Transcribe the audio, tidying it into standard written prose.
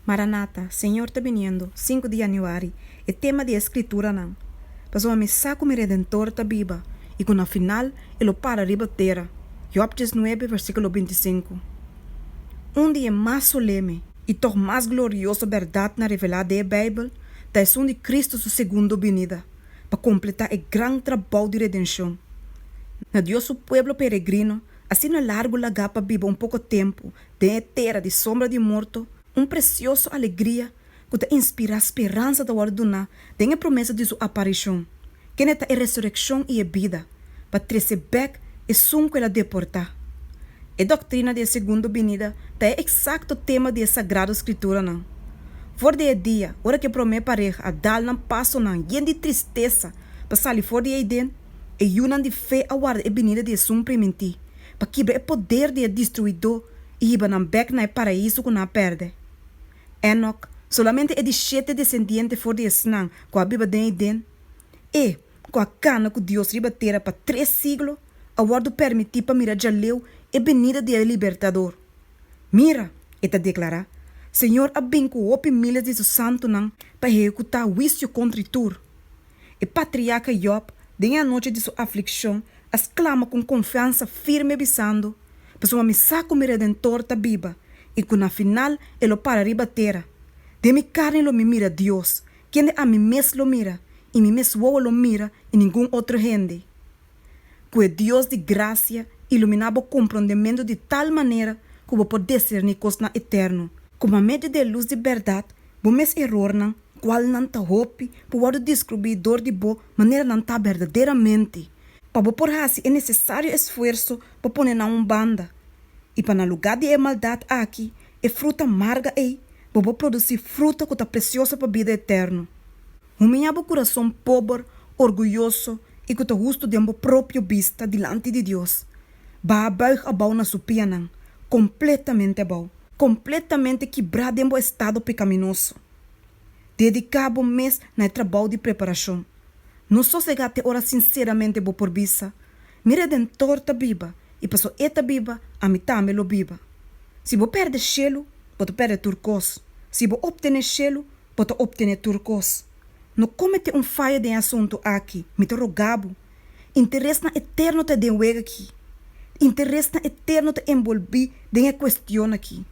Maranata, Señor ta biniendo, sinku di yanüari, E tema di e Skrituranan, Pasobra mi sa ku mi Redentor ta biba i ku na final e lo para riba tera, Jòb diesnuebe, versíkulo bintisinku. Un di e mas soleme i tòg mas glorioso bèrdatnan revelá den e Beibel ta esun di Kristu su segundo binida pa kompletá e gran trabou di redenshon. Na Dios su pueblo peregrino asina largu lagá pa biba un poko tempu den e tera di sombra di morto, un presioso alegria ku ta inspirá speransa ta wòrdu duná den e promesa di su aparishon, kende ta e resurekshon i e bida, pa trese bèk esun ku el a deportá. E doktrina di e segundo binida ta e eksakto tema di e Sagrado Skrituranan. For di e dia ora ku e promé pareha a dal nan pasonan yen di tristesa pa sali for di Eiden, e yunan di fe a warda e binida di esun primintí pa kibra e poder di e destruidó i hiba nan bèk na e paraiso ku nan a pèrdè. Enok, solamente e di shete desendiente for di esnan ku a biba den Eden, e ku a kana ku Dios riba tera pa tres siglo, a wòrdu pèrmití pa mira djaleu e benida di e Libertador. Mira, e ta deklará, Señor a bin ku hopi miles di su santunan pa ehekutá huisio kontra tur. E patriarka Jòb, den e anochi di su aflikshon, a sklama ku un konfiansa firme bisando, Pasobra mi sa ku mi Redentor ta biba i ku na final e lo para riba tera. Den mi karni lo mi mira Dios, kende ami mes lo mira, i mi mes wowo lo mira i ningun otro hende. Ku e Dios di grasia iluminá bo komprondementu di tal manera ku bo por diserní kosnan eterno, ku pa medio di e lus di bèrdat bo mes erornan, kualnan ta hopi, por wòrdu deskrubí dor di bo manera nan ta berdaderamente, pa bo por hasi e nesesario esfuerso pa pone nan un banda, i pa na lugá di e maldat aki, e fruta marga ei, bo por produsí fruta ku ta presioso pa bida eterno. Humiá bo kurason pober, orguyoso i ku ta hustu den bo propio bista dilanti di Dios. Baha buig abou na su pianan, kompletamente abou, kompletamente kibrá den bo estado pekaminoso. Dediká bo mes na e trabou di preparashon. No sosegá te ora sinseramente bo por bisa, Mi Redentor ta biba, i paso E ta biba, ami tambe lo biba. Si bo pèrdè shelu, bo ta pèrdè tur kos. Si bo optené shelu, bo ta optené tur kos. No kometé un faya den e asuntu aki, mi ta rogá bo. Interesnan eterno ta den wega aki. Interesnan eterno ta enbolbí den e kuestion aki.